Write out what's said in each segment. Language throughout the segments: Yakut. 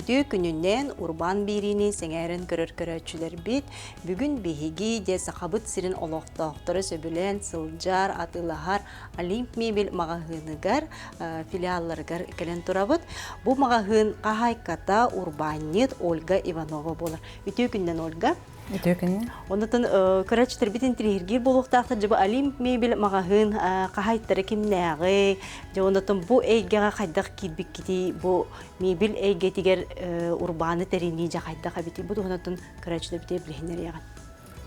Үтүө күнүнэн урбаан биэриини сэҥээрэн көрөр көрөөччүлэрбит, бүгүн биһиги дьэ Сахабыт сирин олохтоохторо сөбүлээн сылдьар, атыылаһар Олимп мебель маҕаһыыныгар филиалларыгар кэлэн турабыт. Бу маҕаһыын хаһаайката урбаанньыт Ольга Иванова буолар. Үтүө күнүнэн, Ольга. Үтүө күнүнэн. Оннуттан көрөөччүлэрбит интириэһиргиир буолуохтаахтар. Дьэ бу Олимп мебель маҕаһыын хаһаайыттара кимнээҕий? Дьэ оннуттан бу эйгэҕэ хайдах киирбиккитий? Бу мебель эйгэтигэр урбааны тэринии дьэ хайдах эбитий? Бу туһунан көрөөччүлэрбитигэр билиһиннэриэҕин.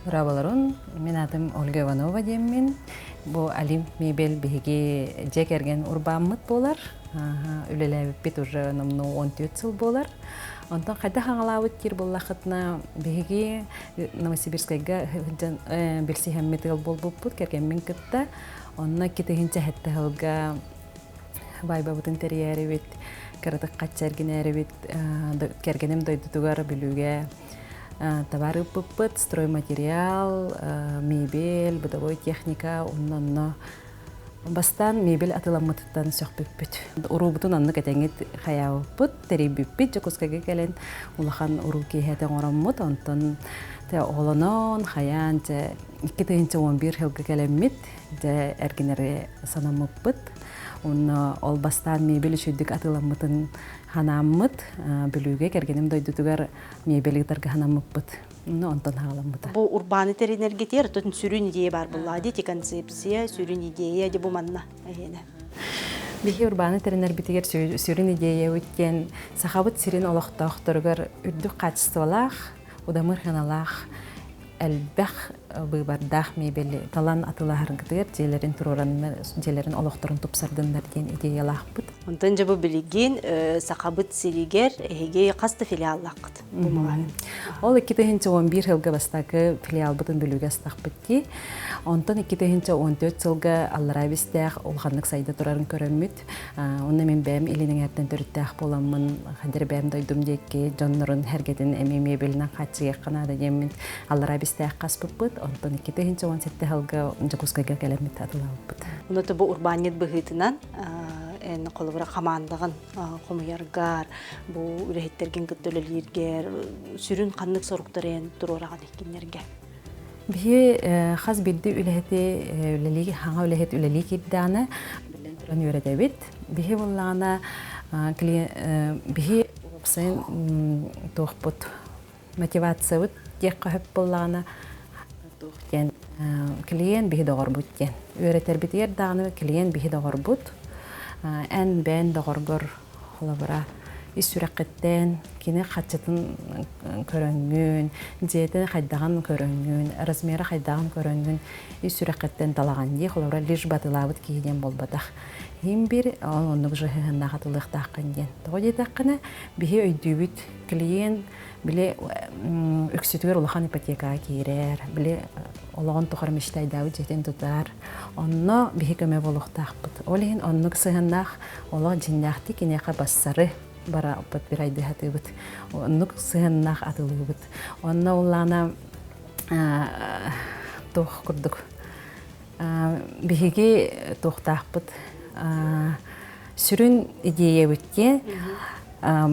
Быраабаларын, мин аатым Ольга Иванова диэммин. Бу Олимп мебель биһиги дьиэ кэргэн урбааммыт буолар. Үлэлээбиппит уже номнуо 14 сыл буолар. Онтон хайдах аҕалаабыт диир буоллаххытына, биһиги Новосибирскайга сылдьан билсиһэммит ыал буолбуппут кэргэммин кытта. Онно 2007 сылга баайбабытын тэрийээрибит, кыратык хачча эргинээрибит, кэргэним дойдутугар Бүлүүгэ товар ыыппыппыт, стройматериал, мебель, бытовой техника, онно-онно бастаан мебель атыламмытыттан сөхпүппүт. Уруубутун оннук этэҥҥит хайаабыппыт, тэрийбиппит, Дьокуускайга кэлэн улахан уруу киэһэтэ оҥороммут, онтон те оҕолонон, хайаан, дьэ 2011 сылга кэлэммит, дьэ эргинэри санаммыппыт. Онно ол бастаан мебель үчүгдүк атыыламмытын ханааммыт, Бүлүүгэ кэргэним дойдутугар мебель ыытарга санаммыппыт. Ну, онтон хаҕаламмыта. Бу урбааны тэринэргитигэр отон сүрүн идея баар буоллаҕа дии, концепция, сүрүн идея дии бу манна эһиэнэ. Биһи урбааны тэринэрбитигэр сүрүн идеябыт диэн Сахабыт сирин олохтоохторугар үрдүк хаачыстыбалаах, удамыр сыаналаах элбэх быыбардаах мебели талан атыылаһаргытыгар дьиэлэрин туруораннар, дьиэлэрин олохторун тупсардыннар диэн идеялаахпыт. Онтон дьэ бу билигин Сахабыт сиригэр эһиги хас да филиаллааххыт бу маҕаһыын? Ол 2011 сылга бастакы филиалбытын Бүлүүгэ астахпыт дии. Онтон 2014 сылга Аллараа Бистээх улаханнык сайда турарын көрөммүт. Онно мин бэйэм илин эҥээртэн төрүттээх буоламмын, хадыр бэйэм дойдум диэки дьоннорун эргэтин эмиэ мебелинэн хааччыйыахха наада диэммин Аллараа Бистээххэ аспыппыт. Онтон 2017 сылга Дьокуускайга кэлэммит атылаабыппыт. Онно бу урбаанньыт быһыытынан эн холобура хамаандаҕын хомуйаргар, бу үлэһиттэргин кытта үлэлииргэр сүрүн ханнык соруктары эн туруораҕын кинилэргэ? Биһи хас биирдии үлэһити үлэлии хаҥа үлэһит үлэлии киирдэҕинэ биллэн туран үөрэтэбит. Биһи буоллаҕына биһи уопсайын туохпут мотивациябыт диэххэ сөп буоллаҕына туох диэн клиент биһи доҕорбут диэн. Үөрэтэрбитигэр даҕаны клиент биһи доҕорбут. Эн бэйэн доҕоргор Холобура, ис сүрэххиттэн кини хаччытын көрөҥҥүн, дьиэтин хайдаҕын көрөҥҥүн, размера хайдаҕын көрөҥҥүн ис сүрэххиттэн талаҕын дии. Холобура, лишь батылаабыт киһи диэн буолбатах. Иһин биир оннук жыһыһыннаах атылыахтааххын диэн. Тоҕо диэтэххинэ, биһи өйдүүбүт клиент били үксүтүгэр улахан ипотекаҕа киирэр, били олоҕун тухары мечтайдаабыт дьиэтин тутар. Онно биһи көмө буолуохтаахпыт. Ол иһин оннук сыһыаннаах олох дьиҥнээхтик киниэхэ бассары бараппыт бир айдыһатыыбыт. Оннук сыһыаннаах атылыыбыт. Онно уллаана туох курдук биһиги туохтаахпыт сүрүн идеябыт диэн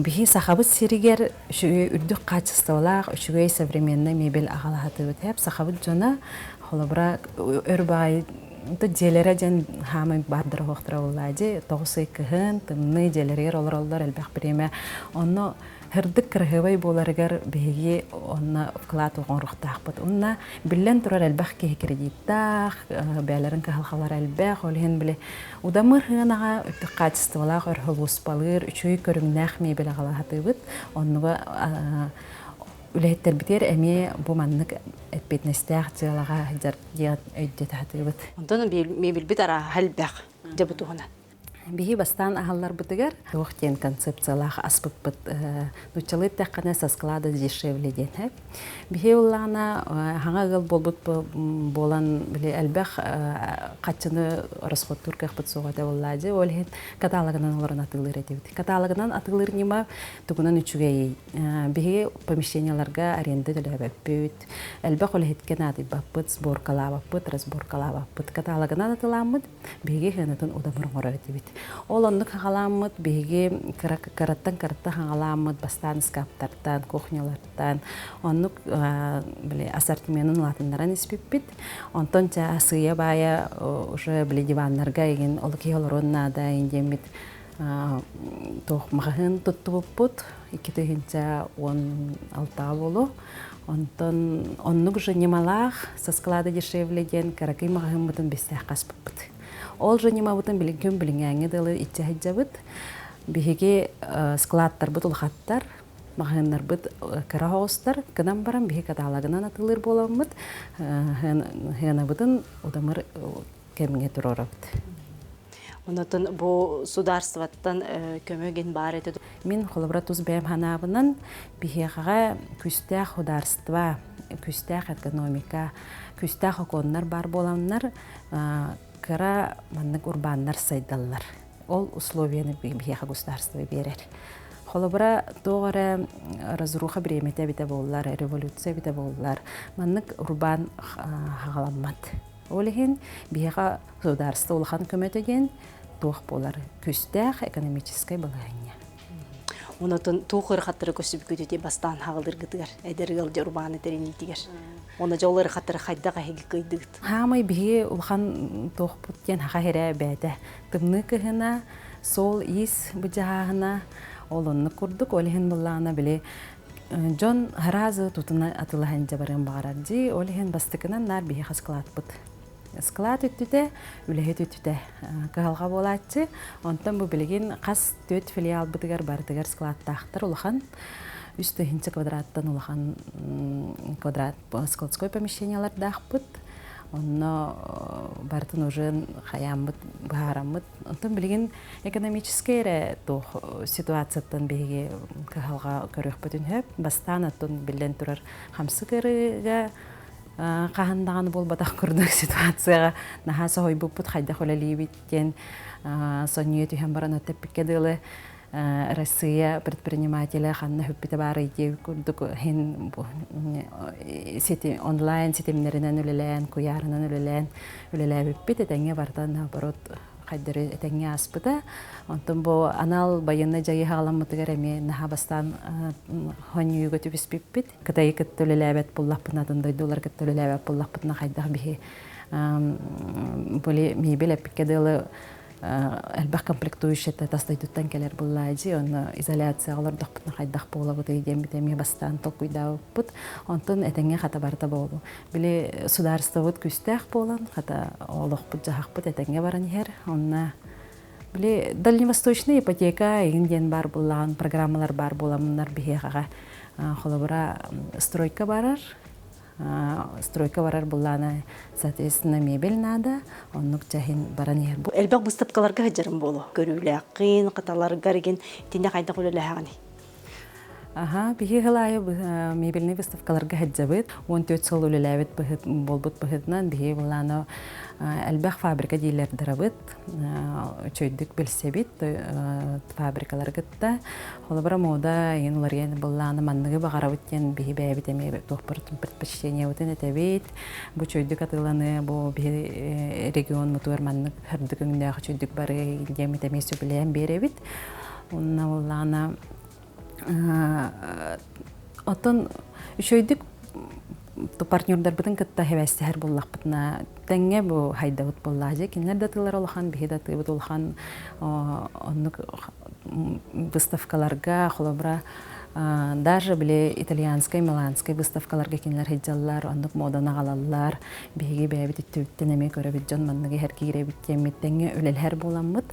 биһи Сахабыт сиригэр үрдүк хаачыстыбалаах үчүгэй современный мебель аҕалаһатыбыт. Хэп сахабыт дьоно холобура өр баай дьиэлэрэ диэн хаамай баардара уохтара буоллаа дии 9 ый кыһын тымныы дьиэлэригэр олороллор элбэх бириэмэ онно Һырдык кыраһыабай буоларыгар биһиги онно вклад оҥоруохтаахпыт. Уонна биллэн турар элбэх киһи кредиттаах, бэйэлэрин кыһалҕалара элбэх, ол иһин били удамыр сыанаҕа үрдүк хаачыстыбалаах өрхолууспалыыр, үчүгэй көрүҥнээх мебель аҕалаһатыыбыт. Оннуга үлэһиттэрбитигэр эмиэ бу маннык эппиэтинэстээх дьыалаҕа сылдьар диэн өйдөтө сатыыбыт. Онтон мебельбит арааһа элбэх дьэ бу туһунан. Биһи бастаан аһалларбытыгар туох диэн концепциялаах аспыппыт нууччалыы эттэххинэ со склада дешевле диэн һэ. Биһи ыллаҕына хаҥа ыал буолбут буолан били элбэх хаччыны расходтуур кыахпыт суоҕа этэ буоллаа дии. Ол иһин каталогынан олорон атыылыыр этибит. Каталогынан атыылыыр ньыма тугунан үчүгэйий? Биһиги помещениеларга аренда төлөөбөппүт, элбэх үлэһиткэ наадыйбаппыт, сборкалаабаппыт, разборкалаабаппыт. Каталогынан атыылааммыт биһиги сыанатын удамыр оҥорор этибит. Ол оннук хаҕаламмыт биһиги кыраттан кыраттан хаҕаламмыт бастаан ыскааптартан, кухнялартан оннук били ассортименын улаатыннаран испиппит. Онтон ча сыыйа-баайа уже били диваннарга игин ол киһи олоруон наада диэммит туох маҕаһыын туттубуппут 2016 буолу. Онтон оннук же ньымалаах со склада дешевле диэн кыракый маҕаһыыммытын бэстээх хаспыппыт. Ол же ньымабытын билин күн билиҥээҥҥи дылы иччэ сылдьабыт. Биһиги складтарбыт улахаттар, маҕаһыыннарбыт кыра оҕустар, гынан баран биһи каталогынан атыылыыр буоламмыт, сыанабытын удамыр кэмҥэ туруорабыт. Онотон бу судаарствоттан көмө гин баар этэ. Мин холобура тус бэйэм ханаабынан биһиэхэҕэ күүстээх худаарство, күүстээх экономика, күүстээх окуоннар баар буоланнар кыра маннык урбааннар сайдаллар. Ол условияны биһиэхэ государство биэрэр. Холобура, туох эрэ разруха бириэмэтэ эбитэ буоллар, революция эбитэ буоллар, маннык урбаан хаҕаламмат. Ол иһин биһиэхэ государство улахан көмөтө диэн туох буолар күүстээх экономическай балаһыанньа. Онотон туох ырхаттары көсүбүкүтүти бастаан хаҕылыргытыгар эдэр ыал урбааны тэриниитигэр. Оны жол ырхаттары хайдах эһиги кыйдыгыт? Хаамай биһи улахан туохпут диэн хаха хирэ бээтэ. Тымныы кыһына, сол ис быдьаһааһына, ол оннук курдук, ол иһин буллаҕына били дьон харазы тутуна атылаһан дьабарыан баҕарар дии, ол иһин бастакынан наар биһи хаскылаатпыт. Склад өттүтэ, үлэһит өттүтэ кыһалҕа буолааччы. Онтон бу билигин хас түөрт филиалбытыгар барытыгар складтаахтар улахан. 3000 квадраттан улахан квадрат складской помещениялардаахпыт. Онно барытын уже хайааммыт, быһаараммыт. Онтон билигин экономическэй эрэ туох ситуацияттан биһиги кыһалҕа көрүөхпүтүн сөп. Бастаан оттон биллэн турар хамсык ырыыга хаһан даҕаны буолбатах курдук ситуацияҕа наһаа соһуйбуппут хайдах үлэлиибит диэн сонньуйа түһэн баран эппиккэ дылы Россия предпринимателэ ханна хүппүтэ баарый диэбит курдук иһин сити онлайн ситимнэринэн үлэлээн куйаарынан үлэлээн үлэлээбиппит этэҥҥэ барыта наоборот хайдары этэҥҥэ ааспыта. Онтон бу анал байыаннай дьайыы хаҕаламмытыгар эмиэ наһаа бастаан хонньуйууга түбүспүппүт. Кытайы кытта үлэлээбэт буллахпытына, атын дойдулары кытта үлэлээбэт буллахпытына хайдах биһи были мебель эппиккэ дылы элбэх комплектующайта тас дойдуттан кэлэр буллаадьы онно изоляцияҕа олордохпутуна хайдах буолабытый диэн эмиэ бастаан толкуйдаабыппыт. Онтон этэҥҥэ хата барыта буолу. Били судаарыстыбабыт күүстээх буолан, хата олохпут-дьаһахпыт этэҥҥэ баран иһэр. Онно били дальневосточная ипотека игин диэн баар буллаҕын программалар баар буоламмыннар биһиэхэҕэ холобура стройка барар стройка барар буллаана соответственно мебель надо оннук чаһин баран иһэр. Элбэх быыстапкаларга сылдьарым буолуо. Көрүүлээххин, кыталаргар игин итиннэ хайдах үлэлэһэҕиний? Аха, биһи сыл аайы мебельный выставкаларга сылдьабыт. 14 сыл үлэлээбит буолбут быһыытынан биһи былаана элбэх фабрика дииллэрдарабыт. Үчүгэйдик билсэбит фабрикалары кытта. Холобура мода иин уларыйан былаана манныгы баҕарабыт диэн биһи бэйэбит эмиэ туохпарытын предпочтениебытын этэбит. Бу үчүгэйдик атыыланы бу биһи регион мутугар маннык хардык өҥнөөх үчүгэйдик бары диэммит эмиэ сөбүлээн биэрэбит. Онно буоллаҕына оттон үчүгэйдик партнердарбытын кытта хэбээстэһэр буоллахпытына тэҥҥэ бу хайдабыт буоллаа дьэ кинилэр да тыллара улахан биһи да тыыбыт улахан оннук выставкаларга холобура даже били итальянскай миланскай выставкаларга кинилэр сылдьаллар оннук моданы аҕалаллар биһиги бэйэбит өттүбүттэн эмиэ көрөбүт дьон маннык иһэр киирэбит диэммит тэҥҥэ үлэлэһэр буоламмыт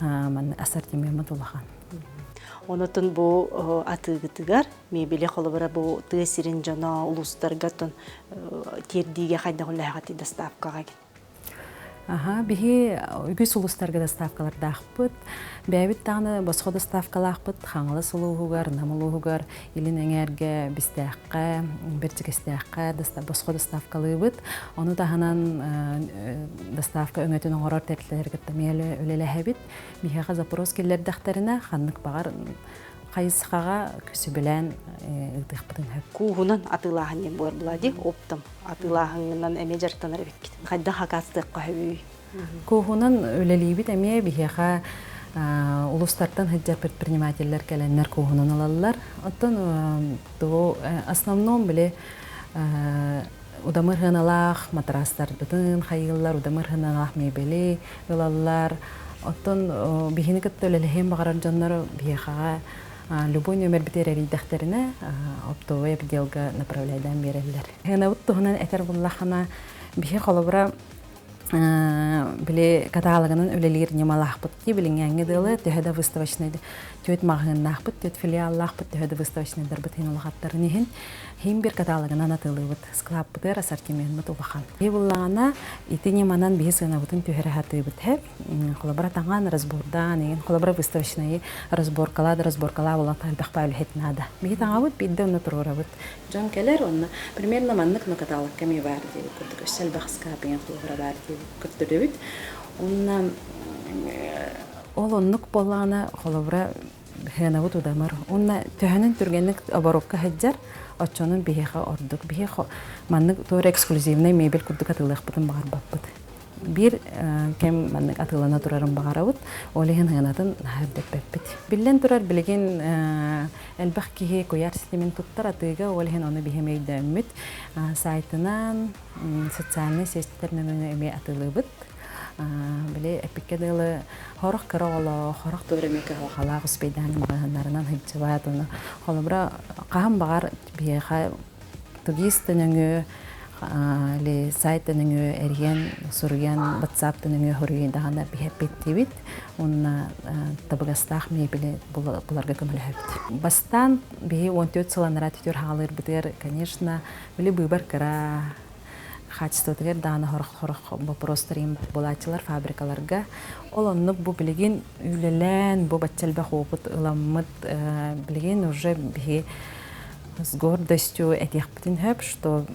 манна ассортимеммыт улахан. Онотон бу атыыгытыгар мебели холобура бу тыа сирин дьоно улуустарга тон тиэрдиигэ хайдах үлэһэҕитий доставкаҕа Аха, биһи үгүс улуустарга доставкалардаахпыт. Бэйэбит даҕаны босхо доставкалаахпыт Хаҥалас улууһугар, Нам улууһугар, Илин Эҥээргэ, Бистээххэ, Бэрдьигэстээххэ босхо доставкалыыбыт. Ону таһынан доставка өҥөтүн оҥорор тэрилтэлэри кытта эмиэ үлэлэһэбит. Биһиэхэ запрос киллэрдэхтэринэ, ханнык баҕар хайысхаҕа сүбэлээн ыытыахпытын сөп. Кууһунан атыылааһын диэн буолар буолаа дии, оптом атыылааһыҥҥынан эмиэ дьарыктанар эбиккит. Хайдах акаастыахха сөбүй? Куоһунан үлэлиибит эмиэ биһиэхэ улуустартан сылдьар предпринимателлэр кэлэннэр куоһунан ылаллар. Оттон тугу основном били удамыр сыаналаах матрастарбытын хайыыллар, удамыр сыаналаах мебели ылаллар. Оттон биһини кытта үлэлэһиэн баҕарар дьоннор биһиэхэҕэ любой нүөмэрбитигэр эрийдэхтэринэ оптовый отделга направляйдаан биэрэллэр. Сыанабыт туһунан этэр буоллаххына, биһи холобура били каталогынан үлэлиир ньымалаахпыт дии билиҥҥээҥҥи дылы төһө да выставочнай түөрт маҕаһыыннаахпыт, түөрт филиаллаахпыт, төһө да выставочнайдарбыт иһин улахаттарын иһин иһин биир каталогынан атыылыыбыт. Склаппытыгар ассортимеммыт улахан. Биһи буллаҕына ити ньыманан биһи сыанабытын түһэрэ сатыыбыт һэ. Холобура таҥан разбордаан игин холобура выставочнайы разборкалаа да разборкалаа буолан элбэх баа үлэһит наада. Биһи таҥабыт биирдэ онно туруорабыт. Дьон кэлэр онно примерно маннык но каталогка эмиэ баар диэбит курдук өссө элбэх ыскаапыйан холобура баар диэбит көрдөрөбүт. Уонна ол оннук буоллаҕына холобура сыанабыт удамыр. Уонна төһөнөн түргэнник оборокка сылдьар, оччонон биһиэхэ ордук. Биһиэхэ маннык туора эксклюзивнай мебель курдук атыылыахпытын баҕарбаппыт. Биир кэм маннык атыылана турарын баҕарабыт, ол иһин сыанатын наһаа үрдэппэппит. Биллэн турар, билигин элбэх киһи куйаар ситимин туттар атыыга, ол иһин ону биһим өйдөөммүт. Сайтынан, социальнай сетьтэр нөҥүө эмиэ атыылыыбыт. Били эппиккэ дылы, хорох кыра оҕолоох, хорох туора эмиэ кыһалҕалаах успейдаан маҕаһыыннарынан сылдьыбат. Ону холобура, хаһан баҕар биһиэхэ турист нөҥүө или сайт нөҥүө эрийэн суруйан WhatsApp нөҥүө хоруйун даҕаны биһэппиттибит уонна табыгастаах мебели буларга көмөлөһөбүт. Бастаан биһи 14 сыл анараа түтүр хаалыырбытыгар, конечно, били быыбар кыра качествотыгар даҕаны хорох-хорох вопростар буолааччылар фабрикаларга. Ол оннук бу билигин үлэлээн, бу бачча элбэх опыт ыламмыт, билигин уже биһи с гордостью этиэхпитин сөп, что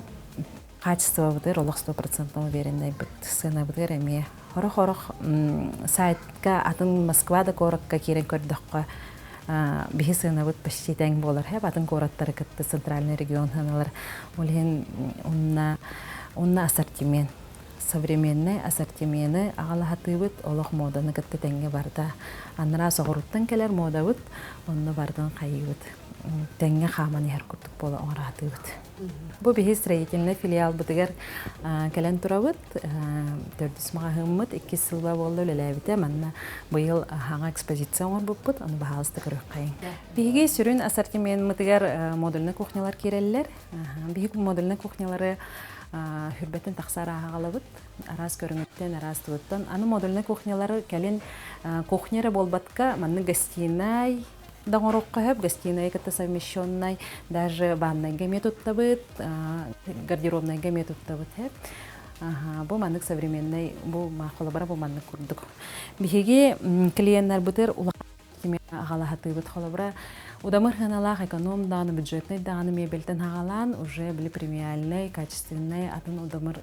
качествобытыгар олох 100% увереннайбыт, сыанабытыгар эмиэ. Хорох-хорох сайтка атын Москва да куоракка киирэн көрдөххө, биһи сыанабыт почти тэҥ буолар хэп атын куораттары кытта центральный регион сыаналар. Ол иһин онно онно ассортимент современный ассортимены аҕалаһатыыбыт олох моданы кытта тэҥҥэ барда. Анараа соҕуруттан кэлэр модабыт онно бардын хайыыбыт. Тэҥҥэ хааман иһэр курдук буола оҥораатыыбыт. Бу биһи строительнай филиалбытыгар кэлэн турабыт. Төрдүс маҕаһыыммыт иккис сылба буолла үлэлээбитэ. Манна быйыл хаҥа экспозиция оҥорбуппут. Ону баһаалыста көрүөххэйиҥ. Биһиги сүрүн ассортимеммытыгар модульнай кухнялар киирэллэр. Биһиги модульнай кухнялары хүрбэтин тахса арааһаҕалабыт. Араас көрүҥүттэн, араас тылыттан. Аны модульнай кухнялары кэлин кухня эрэ буолбатка, маннык гостиной, да оҥоруохха сөп, гостиная кытта совмещеннай, даже ваннайга эмиэ туттабыт, гардеробнайга эмиэ туттабыт. Бу маннык современный, бу холобура бу маннык курдук. Биһиги клиеннарбытыр улахан аҕалаһатыыбыт холобура удамыр сыаналаах эконом даҕаны бюджетный даҕаны мебельтэн аҕалаан уже били премиальный качественный атын удамыр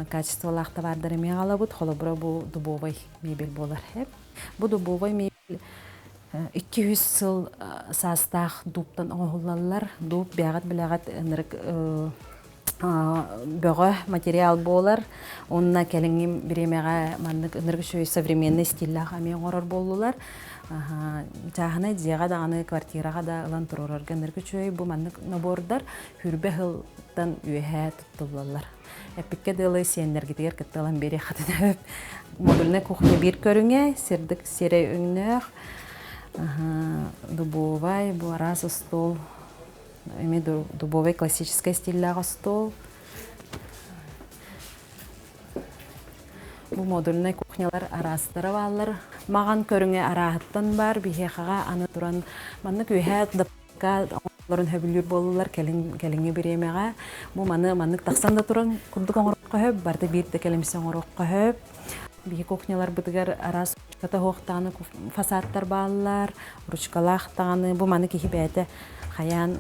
качестволаах товардары эмиэ аҕалабыт холобура бу дубовый мебель буолар бу дубовый мебель 200 сыл саастаах дууптан оҥоһуллаллар. Дууп бэҕэт билэҕит ынырык бөҕө материал буолар. Уонна кэлиҥҥи бириэмэҕэ маннык ынырык үчүгэй современный стиллаах эмиэ оҥорор буоллулар. Чааһынай дьиэҕэ даҕаны, квартираҕа да ылан туруорарга ынырык үчүгэй бу маннык набордар хүрбэ сылтан үөһээ туттуллаллар. Эппиккэ дылы сиэннэргитигэр кытта ылан биэриэххитин сөп. Модульнай кухня биир көрүҥэ, сырдык сирэй өҥнөөх, дубовай, бу араас остуол, эмиэ дубовай классическай стиллээх остуол. Бу модульнай кухнялар араастара бааллар. Маҕан көрүҥэ арааһыттан баар, биһиэхэҕэ аны туран маннык үөһээ оҥороллорун сөбүлүүр буоллулар кэлин кэлиҥҥи бириэмэҕэ бу маны маннык тахсан да туран курдук оҥоруохха сөп барыта биир да кэлимсэ оҥоруохха сөп биһи кухняларбытыгар араас ручката суох даҕаны фасадтар бааллар ручкалаах даҕаны бу маны киһи бэйэтэ хайаан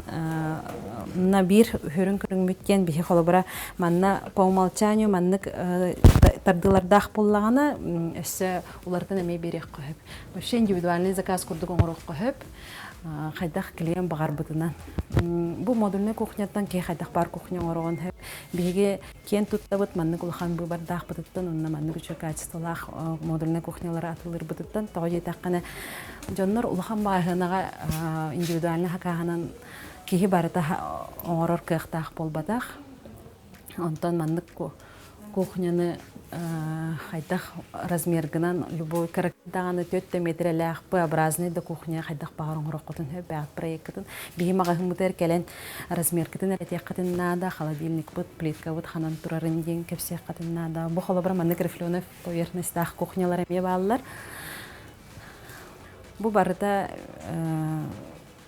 на биир сүрүн көрүҥмүт диэн биһи холобура манна по умолчанию маннык тардыылардаах буоллаҕына өссө уларытан эмиэ биэриэххэ сөп вообще индивидуальный заказ курдук оҥоруохха сөп хайдах клиент баҕарбытынан. Бу модульнай кухняттан киһи хайдах баар кухня оҥороҕун сөп. Биһиги киэн туттабыт маннык улахан быыбардаахпытыттан уонна маннык үчүгэй качестволаах модульнай кухнялары атыылыырбытыттан. Тоҕо диэтэххинэ, дьоннор улахан маҕаһыынаҕа индивидуальнай хакааһынан киһи барыта оҥорор кыахтаах буолбатах. Онтон маннык кухняны хайдах размергынан любой даҕаны 4 да метрэлээх П-образный да кухня хайдах баҕар оҥороххутун сөп бэҕэт проеккытын биһи маҕаһыыммытыгар кэлэн размеркытын эрэтиэххитин наада, холодильникпыт, плиткабыт ханан турарын диэн кэпсиэххитин наада. Бу холобура маннык рифленый поверхностаах кухнялар эмиэ бааллар. Бу барыта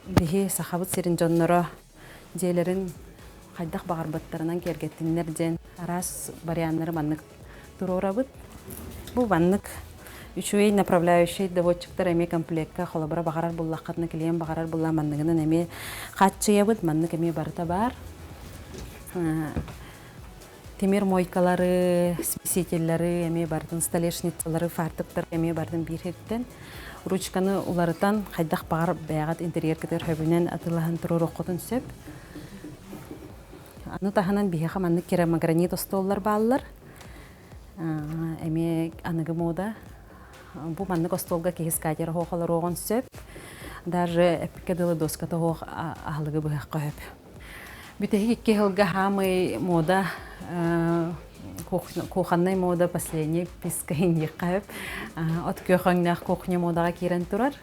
биһи Сахабыт сирин дьонноро дьиэлэрин хайдах баҕарбыттарынан киэргэттиннэр диэн араас варианнары маннык туруорабыт. Бу маннык үчүгэй направляющай доводчиктар эмиэ комплекка холобура баҕарар буллаххытына клиент баҕарар булла манныгынан эмиэ хааччыйабыт, маннык эмиэ барыта баар. Тимир мойкалары, смесителлары эмиэ барытын столешницалары, фартуктары эмиэ барытын биир сиртэн ручканы уларытан хайдах баҕар бэйэҕит интерьеркытыгар хөбүнэн атыылаһан туруоруоххутун сөп. Аны таһынан биһиэхэ маннык керамогранит остуоллар бааллар. Эмиэ аныгы мода. Бу маннык остуолга киһи скатер оһох олоруоҕун сөп. Даже эппиккэ дылы доската оһох аһылыгы быһыахха сөп. Бүтэһик икки сылга хаамый мода кухоннай мода последний писка диэххэ сөп. От күөх өҥнөөх кухня модаҕа киирэн турар.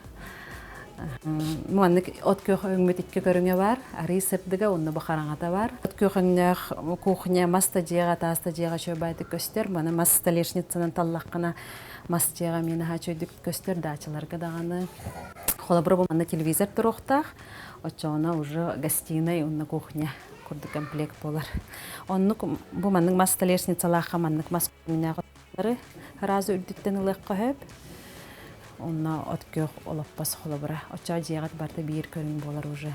Маннык от күөх өҥмүт икки көрүҥэ бар. Арыы сырдыга уонна бу хараҥата бар. От күөх өҥнөөх кухня мас да дьиэҕэ, таас да дьиэҕэ үчүгэй көстөр. Маны мас столешницанан таллаххына мас дьиэҕэ эмиэ наһаа үчүгэйдик көстөр даачаларга даҕаны. Холобура бу манна телевизор туруохтаах. Оччоҕуна уже гостиной уонна кухня курдук комплект буолар. Оннук бу маннык мас столешницалаахха маннык мас көрүҥнээх сразу үрдүттэн ылыахха сөп. Онно от күөх олоппос холобура. Оччоҕо дьиэҕит барыта биир көрүҥ буолар уже.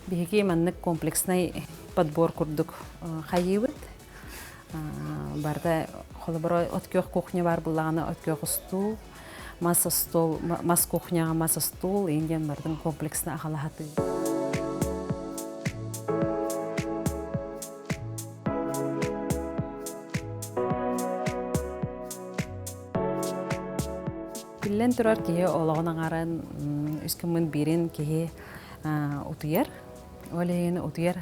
Биһиги маннык комплекснай подбор курдук хайыыбыт. Барыта холобура от күөх кухня бар буллаҕына от күөх устуул, мас остуол, мас кухняҕа мас остуол, индиан барытын комплексно аҕалаһатыы. Биллэн турар, киһи олоҕун аҥарын үс күммүн биирин киһи утуйар. Ол иһин утуйар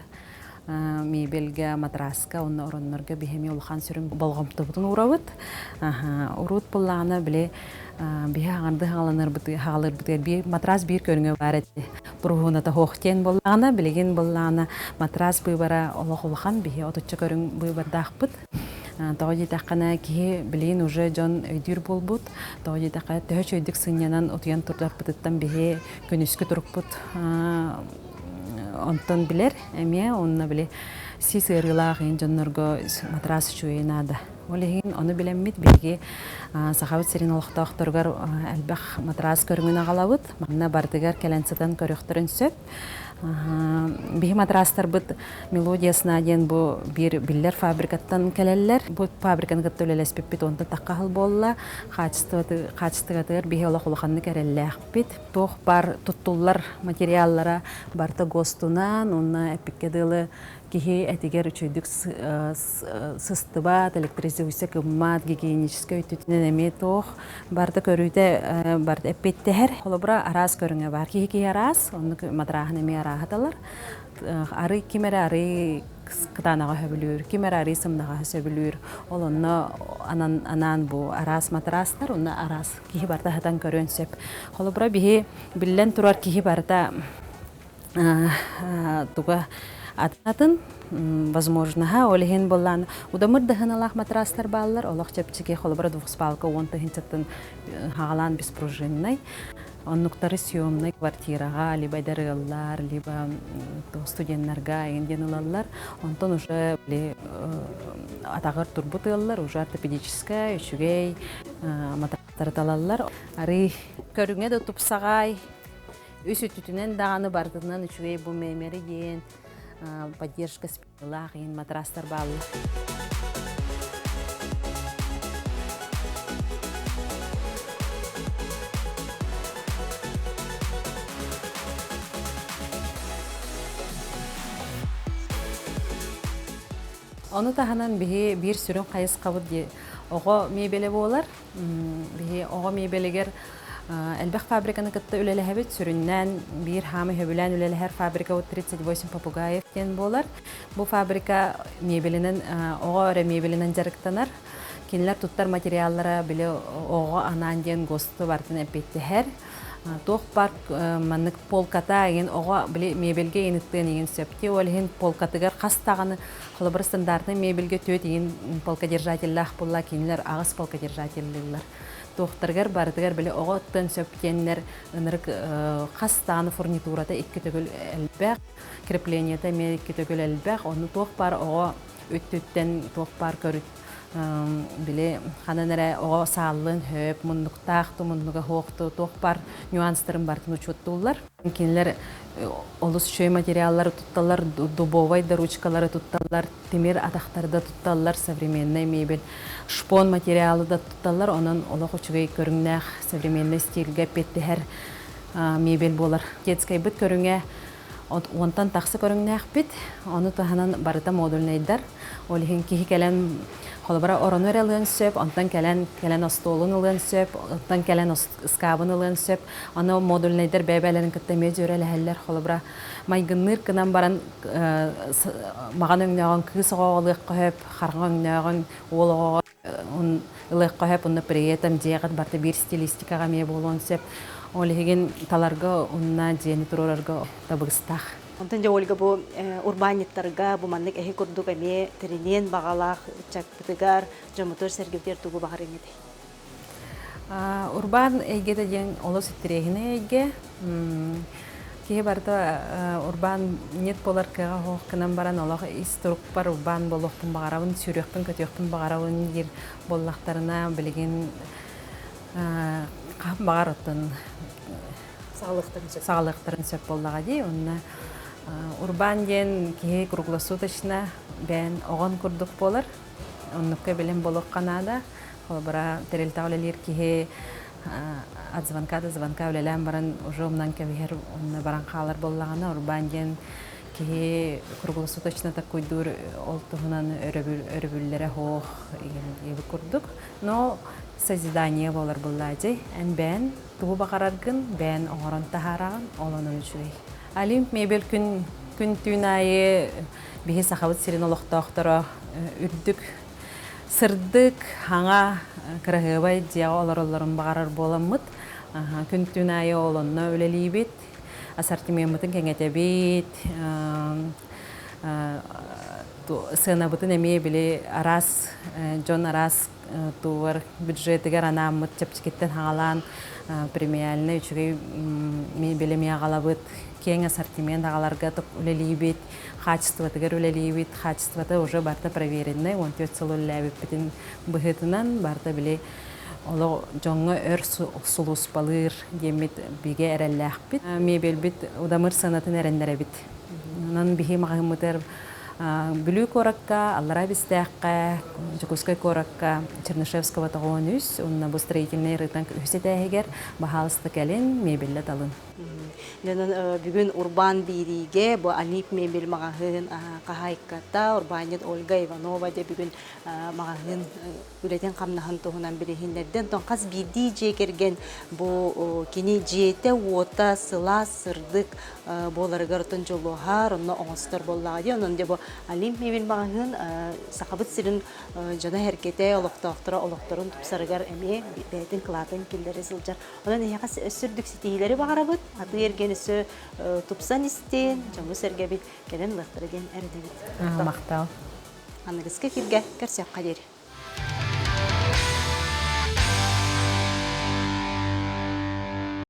мебельгэ, матраска уонна ороннорго биһи улахан сүрүн болҕомтобутун уурабыт. Уруут буллаҕына били биһи хаҥарды хаҕаланарбытыгар матрас биир көрүҥэ баар этэ. Буруһууната суох диэн буоллаҕына, билигин буоллаҕына матрас быыбара олох улахан, биһи отучча көрүҥ быыбардаахпыт. Тоҕо диэтэххинэ, киһи билигин уже дьон өйдүүр буолбут. Тоҕо диэтэххэ, төһө үчүгэйдик сынньанан утуйан турдарбытыттан биһи күнүскү турукпут онтон билэр эмиэ уонна били сис ыарыылаах иһин дьоннорго матрас үчүгэйэ наада. Ол иһин ону билэммит биһиги Сахабыт сирин олохтоохторугар элбэх матрас көрүҥүн аҕалабыт. Манна барытыгар кэлэн сытан көрүөхтэрин сөп. Биһи матрастарбыт Мелодия сна диэн бу биир биллэр фабрикаттан кэлэллэр. Бу фабриканы кытта үлэлэспиппит онтон таххаһыл буолла. Хаачыстыбатыгар биһи олох улаханнык эрэллээхпит. Туох бар туттуллар материаллара барыта ГОСТунан уонна эппиккэ дылы киһи этигэр үчүгдүк сыстыбат, электризуйса кыммат, гигиеническэй өттүтүнэн эмиэ туох барыта көрүүтэ барыта эппиэттэһэр. Холобура, араас көрүҥэ бар. Киһи-киһи араас, оннук матрааһын эмиэ арааһаталар. Арый ким эрэ арый кытаанаҕа сөбүлүүр, ким эрэ арый сымнаҕаһы сөбүлүүр. Ол онно анаан бу араас матрастар, онно араас киһи барыта сытан көрүөн сөп. Холобура, биһи биллэн турар киһи барыта туга атын возможноһа ол иһин буоллаан удамыр даһыналаах матрастар бааллар олох чэпчэки холобура двухспалка уон тыһынчаттан хаҕалаан беспружиннай оннуктары съемнай квартираҕа либо эдэр ыаллар либо студеннарга эҥин диэн ылаллар онтон уже били атаҕар турбут ыаллар уже ортопедическай үчүгэй матрастары талаллар арый көрүҥэ да тупсаҕай Үс өттүтүнэн даҕаны барытынан үчүгэй бу мемери диэн поддержка спилаах иһин матрастар бааллар. Ону таһынан биһи биир сүрүн хайысхабыт оҕо мебелэ буолар. Биһи оҕо мебелигэр элбэх фабриканы кытта үлэлэһэбит. Сүрүннээн биир хаамы сөбүлээн үлэлэһэр фабрика 38 попугаев диэн буолар. Бу фабрика мебелинэн оҕо эрэ мебелинэн дьарыктанар. Кинилэр туттар материаллара били оҕо анаан диэн ГОСТу барытын эппиэттэһэр. Туох баар маннык полката игин оҕо били мебельгэ игин ыттыан игин сөп. Ол иһин полкатыгар хас даҕаны холобур стандартный мебельгэ түөрт игин полкодержателлээх буолла кинилэр аҕыс полкодержателлииллэр. Туохтарыгар барытыгар били оҕо ыттыан сөп диэннэр ынырык хас даҕаны фурнитурата икки төгүл элбэх, креплениета эмиэ икки төгүл элбэх. Ону туох баар оҕо өттүттэн туох баар көрүт били ханан эрэ оҕо сааллын хөп муннуктаах ту муннуга хуохту туох бар нюанстарын барытын учуоттууллар. Кинилэр олус үчүгэй материаллары тутталлар, дубовай да ручкалары тутталлар, тимир атахтары да тутталлар, современный мебель, шпон материалы да тутталлар, онон олох үчүгэй көрүҥнээх современный стильгэ эппиэттэһэр мебель буолар. Детскайбыт көрүҥэ уонтан тахса көрүҥнээхпит, ону таһынан барыта модульнайдар. Ол иһин киһи кэлэн холобура орону эрэ ылыан сөп, онтон кэлэн кэлэн остуолун ылыан сөп, онтон кэлэн ыскаабын ылыан сөп. Аны модульнайдар бэйэ-бэйэлэрин кытта эмиэ дьүөрэлэһэллэр. Холобура майгынныыр гынан баран маҕан өҥнөөҕүн кыыс оҕоҕо ылыахха сөп, хараҥа өҥнөөҕүн уол оҕоҕо ылыахха сөп, онно при этом дьиэҕит барыта биир стилистикаҕа эмиэ буолуон сөп. Ол иһигин таларга уонна дьиэни туруорарга табыгастаах. Онтон дьэ Ольга бу урбаанньыттарга бу маннык эһи курдук эмиэ тэриниэн баҕалаах ыччаппытыгар, дьоммутугар-сэргэбитигэр тугу баҕарыаҥ этэй? Урбаан эйгэтэ диэн олус интэриэһинэй эйгэ. Киһи барыта урбаан нет буолар кыаҕа суох гынан баран олох ис турукпар урбаан буолуохпун баҕарабын, сүүрүөхпүн-көтүөхпүн баҕарабын диир буоллахтарына билигин хаһан баҕар оттон саҕалыахтарын сөп буоллаҕа дии. Онно урбаан диэн киһи круглосуточно бэйэн оҕон курдук буолар. Оннукка билим буолуохха наада. Холобура, тэрилтэҕэ үлэлиир киһи от звонка до звонка үлэлээн баран уже умнан кэбиһэр, онно баран хаалар буоллаҕына, урбаан диэн киһи круглосуточно таккуйдуур ол туһунан өрөбүллэрэ суох диэбит курдук. Но созидание буолар буоллаадьый. Эн бэйэн тугу баҕараргын бэйэн оҥорон таһаараҕын, ол онон үчүгэй. Олимп мебель күн күн түүн аайы биһи Сахабыт сирин олохтоохторо үрдүк сырдык, хаҥа, кыраһыабай дьиэҕэ олороллорун баҕарар буоламмыт, күн түүн аайы ол онно үлэлиибит, ассортимеммытын кэҥэтэбит, сыанабытын эмиэ били араас дьон араас тугар бюджетыгар анааммыт чэпчэкиттэн хаҕалаан премиальнай үчүгэй мебели эмиэ аҕалабыт, киэҥ ассортимент аҕаларга үлэлиибит, хаачыстыбатыгар үлэлиибит, хаачыстыбата уже барыта проверенный, 14 сыл үлэлээбиппитин быһыытынан барыта били олох дьоҥҥо өр сулууспалыыр диэммит бигэ эрэллээхпит. Мебельбит удамыр сыанатын эрэннэрэбит. Онон биһи маҕаһыыммытыгар Бүлүү куоракка, Аллараа Бэстээххэ, Дьокуускай куоракка Чернышевского 93 уонна бу строительнай рынок үһүс этээһигэр баһаалыста кэлин, мебеллэ талын. Дьонун бүгүн Урбаан биэриигэ бу Олимп мебель маҕаһыын хаһаайката урбаанньыт Ольга Иванова дьэ бүгүн маҕаһыын үлэтин-хамнаһын туһунан билиһиннэрдэ. Онтон хас биирдии дьиэ кэргэн бу кини дьиэтэ-уота сылаас, сырдык буоларыгар оттон дьулуһар, онно оҥостор буоллаҕа дии. Онон дьэ бу Олимп мебель маҕаһыын Сахабыт сирин дьоно-сэргэтэ, олохтоохторо олохторун тупсарыгар эмиэ бэйэтин кылаатын киллэрэ сылдьар. Онон эһиэхэ өссө үрдүк ситиһиилэри баҕарабыт. Атыы-эргиэн өссө тупсан истин, дьону-сэргэбит кэлэн ылыахтара диэн эрэнэбит. Махтал. Аныгыскы эфиргэ көрсүөххэ диэри.